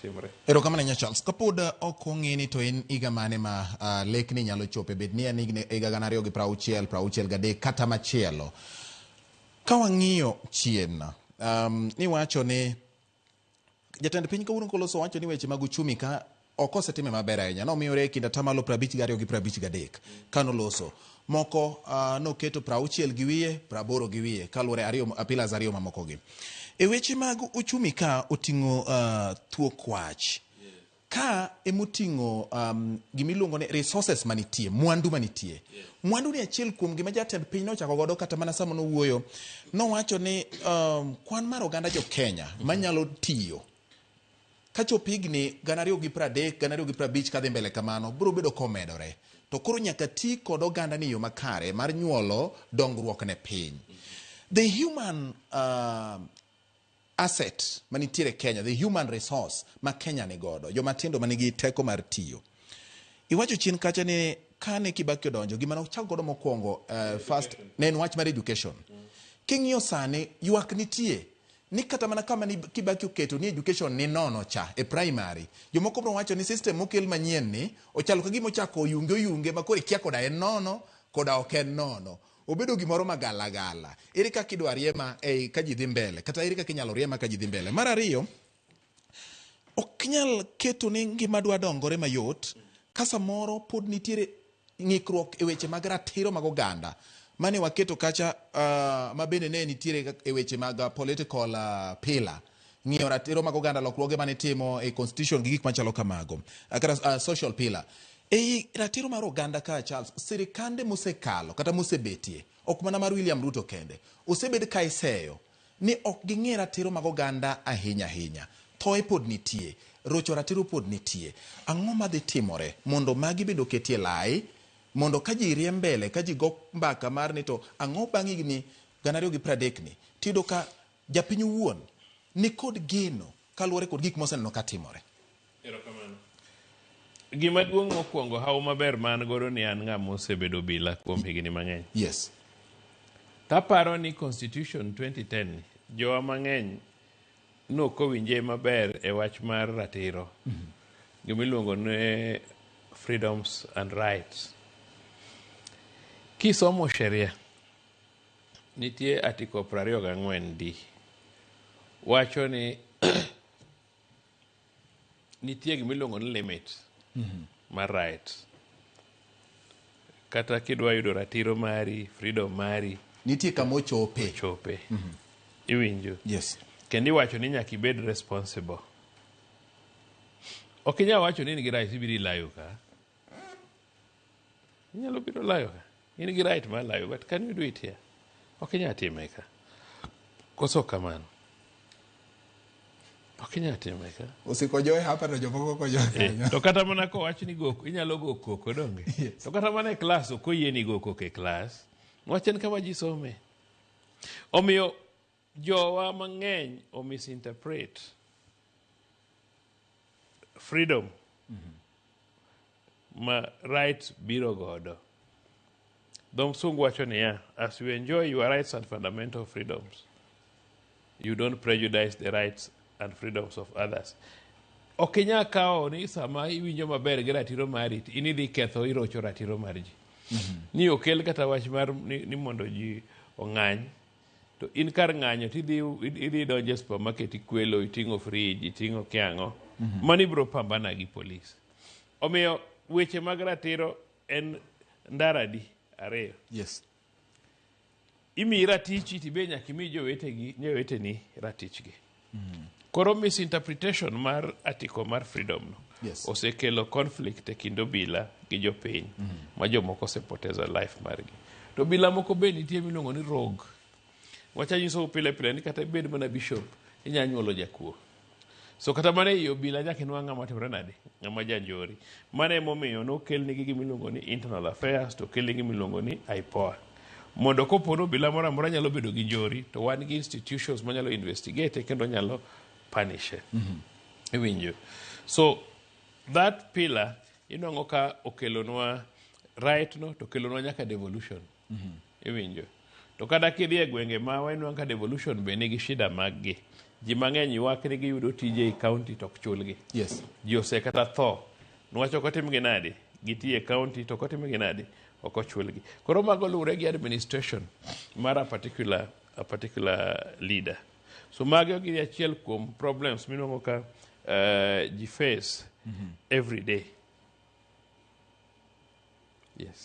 timre. Erokamano ahinya, Charles. Kapod ok ong'e ni to en higa mane ma lekni nyalo chope, bed ni en higa 2060, 63 kata machielo. Ka wang'iyo chien, niwacho ni jatend piny kawuono koloso wacho ni weche mag uchumi ka ok osetime maber ahinya. Nomiyore e kind atamalo 52 gi 53 kanoloso. Moko noketo 60 gi wiye, 80 gi wiye kaluwore ariyo, pillars ariyo mamoko gi. E weche mag uchumi ka oting'o thuok wach. Ka emoting'o gimiluongo ni resources manitie, mwandu manitie. Mwandu ni achiel kuom gima jatend piny nochako godo kata mana sama nowuoyo, nowacho ni kwan mar oganda jo Kenya manyalo tiyo kachopo higni 2030, 2050 kadhi mbele kamano, biro bedo komedore. To koro nyaka ti kod oganda ni yo makare mar nyuolo dongruok ne piny. The human asset manitiere Kenya, the human resource ma Kenya ni godo, joma tindo manigi teko mar tiyo. Iwacho chien kacha ni kane Kibaki odonjo, gima nochako godo mokwongo, first ne en wach mar education. King'iyo sani, ywak nitie ni kata mana kama ni Kibaki oketo ni education ni nono cha e primary, jomoko biro wacho ni system mokel manyien ni ochalo ka gima ochako oyunge oyunge ma koro ikia koda en nono koda ok en nono. Obedo gimoro magalagala. Ere kaka idwa riema ei ka ji dhi mbele? Kata ere kaka inyalo riema ka ji dhi mbele? Mar ariyo, ok nyal keto ni ngima dwa dongore mayot ka samoro pod nitiere ng'ikruok e weche mag ratiro mag oganda mane waketo kacha, ma bende ne nitiere e weche mag political pillar, ng'iyo ratiro mag oganda, lokruoge mane itimo e constitution gi gik machalo kamago, kata social pillar. Ei ratiro mar oganda ka, Charles, sirikande mosekalo kata mosebetie, ok mana mar William Ruto kende, osebed ka iseyo ni ok ging'e ratiro mag oganda ahinya ahinya. Thoe pod nitie, rocho ratiro pod nitie. Ang'o madhi timore mondo magi bende oketie lai, mondo ka ji rie mbele, ka ji go mbaka mar ni to ang'o bang' higni 2030 ni, tiyudo ka japiny owuon ni kod geno kaluwore kod gik moseneno ka timore? Erokamano. Gima duong' mokwongo, hawo maber ma an godo ni an ng'ama osebedo obila kuom higni mang'eny. Taparo ni Constitution 2010 ni, jowa mang'eny nokowinje maber e wach mar ratiro. Gimiluongo ni freedoms and rights. Kisomo sheria, nitie article 24 D. Wacho ni nitie gimiluongo ni limit mar rights. Kata kidwa yudo ratiro mari, freedom mari, nitie kama ochope. Chope. Iwinjo? Yes. Kendo iwacho ni nyaka ibed responsible. Ok inyal wacho ni in gi right ibiro ilayo ka. Inyalo biro layo ka. In gi right mar layo, but can you do it here? Ok inyal time ka. Koso kamano. Ok inyal time ka. Osiko joe hapa to jomoko kojoe kanyo. To kata mana kowach ni go, inyalo go koko donge? Yes. To kata mana e klas ok oyieni go koko e klas. Wach en kama ji some. Omiyo jowa mang'eny o misinterpret freedom ma rights biro godo. Dho msungu wacho niya, as you enjoy your rights and fundamental freedoms, you don't prejudice the rights and freedoms of others. Ok inyal kawo ni sama iwinjo maber gi ratiro mari, to in idhi ketho irocho ratiro mar ji. Ni okel kata wach mar ni mondo ji ong'any, to in kar ng'anyo tidhi idhi donjo e supermarket, ikwelo, iting'o fridge, iting'o kiang'o. Mano ibiro pambana gi polis. Omiyo weche mag ratiro en ndaradi ariyo. Imiyi ratichi tibe nyaka imi jowetegi joweteni ratichgi. Koro misinterpretation mar article mar freedom no osekelo conflict e kind obila gi jopiny ma jomoko osepoteza life margi. To obila moko be nitie miluongo ni rogue. Wach anyisou pile pile ni kata ibed mana bishop, inya nyuolo jakuo. So kata mana ei obila nyaka inwang' ng'ama timore nade? Ng'ama janjori. Mano emomiyo nokelnigi gima iluongo ni internal affairs to okelnigi gima iluongo ni IPOA. Mondo kopo ni obila moro amora nyalo bedo gi njori, to wan gi institutions manyalo investigate kendo nyalo punish. Iwinjo? So that pillar inwang'o ka okelonwa right no to okelonwa nyaka devolution. Iwinjo? To kata kidhi e gwenge ma inwang'o ka devolution be nigi shida mag gi. Ji mang'eny ywak ni giyudo tije e county to ok chulgi. Ji osekata tho. Niwach ok otimgi nade? Gitiyo e county to ok otimgi nade? Ok ochulgi. Koro mago luwore gi administration mar a particular leader. So mago gin achiel kuom problems minwang'o ka ji face every day. Yes.